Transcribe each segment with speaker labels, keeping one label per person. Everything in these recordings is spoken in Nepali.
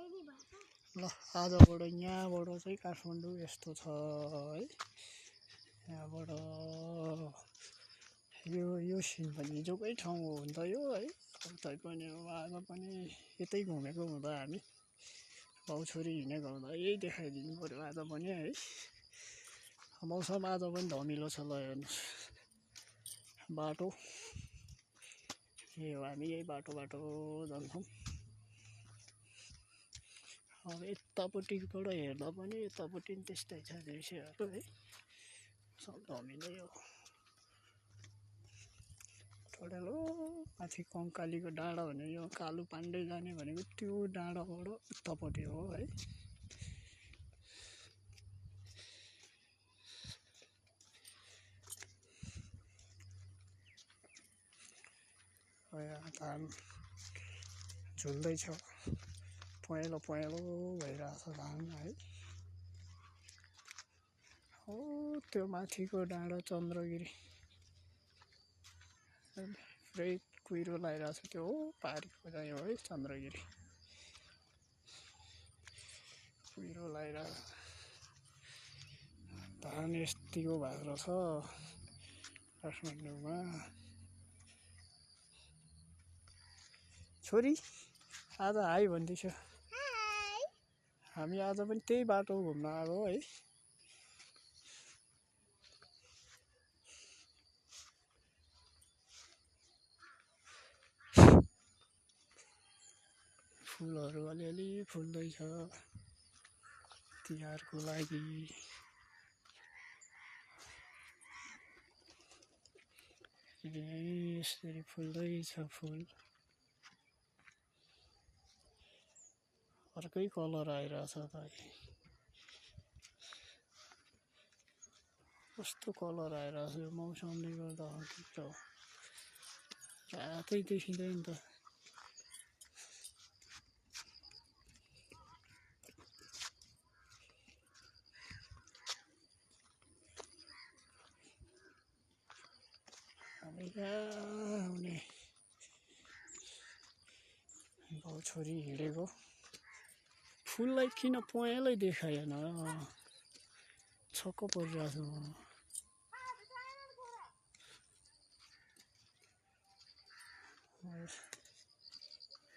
Speaker 1: ल आजबाट यहाँबाट चाहिँ काठमाडौँ यस्तो छ है। यहाँबाट यो सिन पनि हिजोकै ठाउँ हो नि त यो है। तैपनि आज पनि यतै घुमेको हुँदा हामी बाउ छोरी हिँडेको हुँदा यही देखाइदिनु पर्यो आज पनि है। मौसम आज पनि धमिलो छ। ल हेर्नुहोस् बाटो यो हामी यही बाटोबाट जान्छौँ। अब यतापट्टिबाट हेर्दा पनि यतापट्टि पनि त्यस्तै छ दृश्यहरू है। सब धमिलै हो। टोडेलो माथि कङ्कालीको डाँडा भने यो कालु पाण्डे जाने भनेको त्यो डाँडाबाट उतापट्टि हो है। यहाँ धान झुल्दैछ, पहेँलो पहेँलो भइरहेछ धान है। हो त्यो माथिको डाँडा चन्द्रगिरी पुरै कुहिरो लगाइरहेछ। त्यो हो पारीको चाहिँ हो है चन्द्रगिरी, कुहिरो लगाइरहेछ। धान यतिको भएको छ काठमाडौँमा। छोरी आज हाई भन्दैछ। हामी आज पनि त्यही बाटो घुम्न आएको है। फुलहरू अलिअलि फुल्दैछ तिहारको लागि। यसरी फुल्दैछ फुल। अर्कै कलर आइरहेछ त। कस्तो कलर आइरहेछ यो मौसमले गर्दा हो कि त रातै देखिँदैन त। हामी कहाँ हुने बाउ छोरी हिँडेको। फुललाई किन पहेँलै देखाएन, छक्क परिरहेको छु म।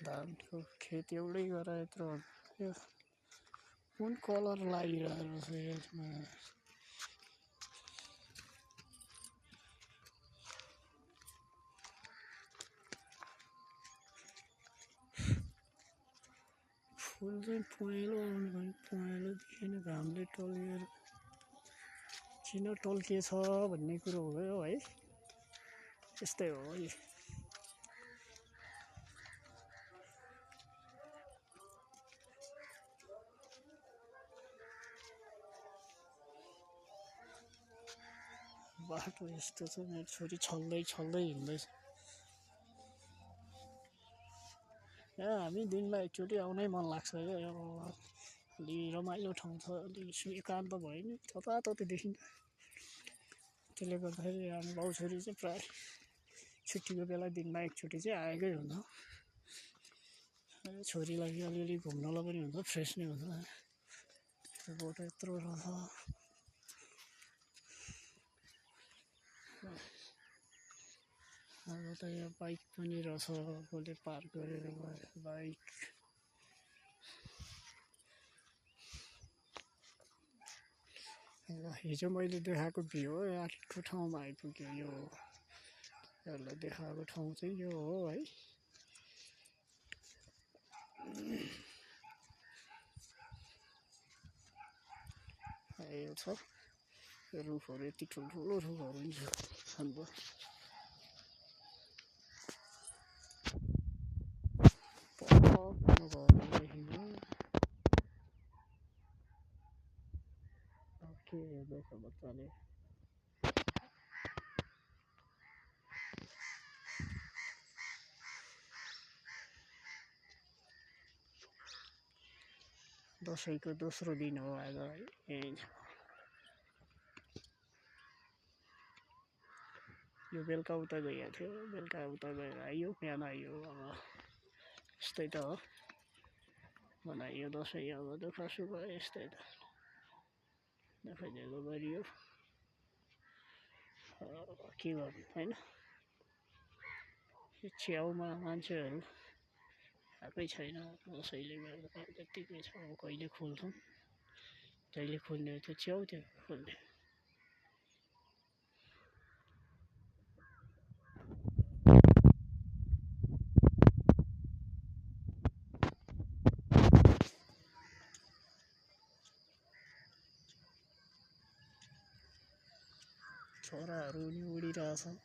Speaker 1: धानको खेत एउटै गरेर यत्रो यो कुन कलर लागिरहेको छ यसमा। फुल चाहिँ पहेँलो आउनु भने पहेँलो देखिन, घामले टल्किएर किन टल्किएछ भन्ने कुरो हो है। त्यस्तै हो है। बाटो यस्तो छ, मेरो छोरी छल्दै छल्दै हिँड्दैछ। यहाँ हामी दिनमा एकचोटि आउनै मन लाग्छ क्या। अलि रमाइलो ठाउँ छ, अलि एकान्त भयो नि तताततै देखिन्छ। त्यसले गर्दाखेरि हामी बाउ छोरी चाहिँ प्रायः छुट्टीको बेला दिनमा एकचोटि चाहिँ आएकै हुन्छ। छोरीलाई अलिअलि घुम्नलाई पनि हुन्छ, फ्रेस नै हुन्छ। त्यो बाटो यत्रो रहेछ। अब त यहाँ बाइक पनि रहेछ, कसले पार्क गरेर गयो बाइक। हिजो मैले देखाएको भ्यू हो, अर्को ठाउँमा आइपुग्यो। यो यसलाई देखाएको ठाउँ चाहिँ यो हो है। यो छ रुखहरू, यति ठुल्ठुलो रुखहरू नि छन्। के हेर्दैछ बच्चाले। दसैँको दोस्रो दिन हो आज है। यही यो बेलुका उता गएको थियो, बेलुका उता गएर आइयो, बिहान आइयो। अब यस्तै त हो। मनाइयो दसैँ अब दुःख सुख यस्तै त दुःख गरियो के गर्नु होइन छेउमा मान्छेहरू आएकै छैन कसैले गर्दा त्यत्तिकै छ कहिले खोल्छौँ जहिले खोल्ने त्यो च्याउ त्यो खोल्ने छोराहरू नि उडिरहेछन्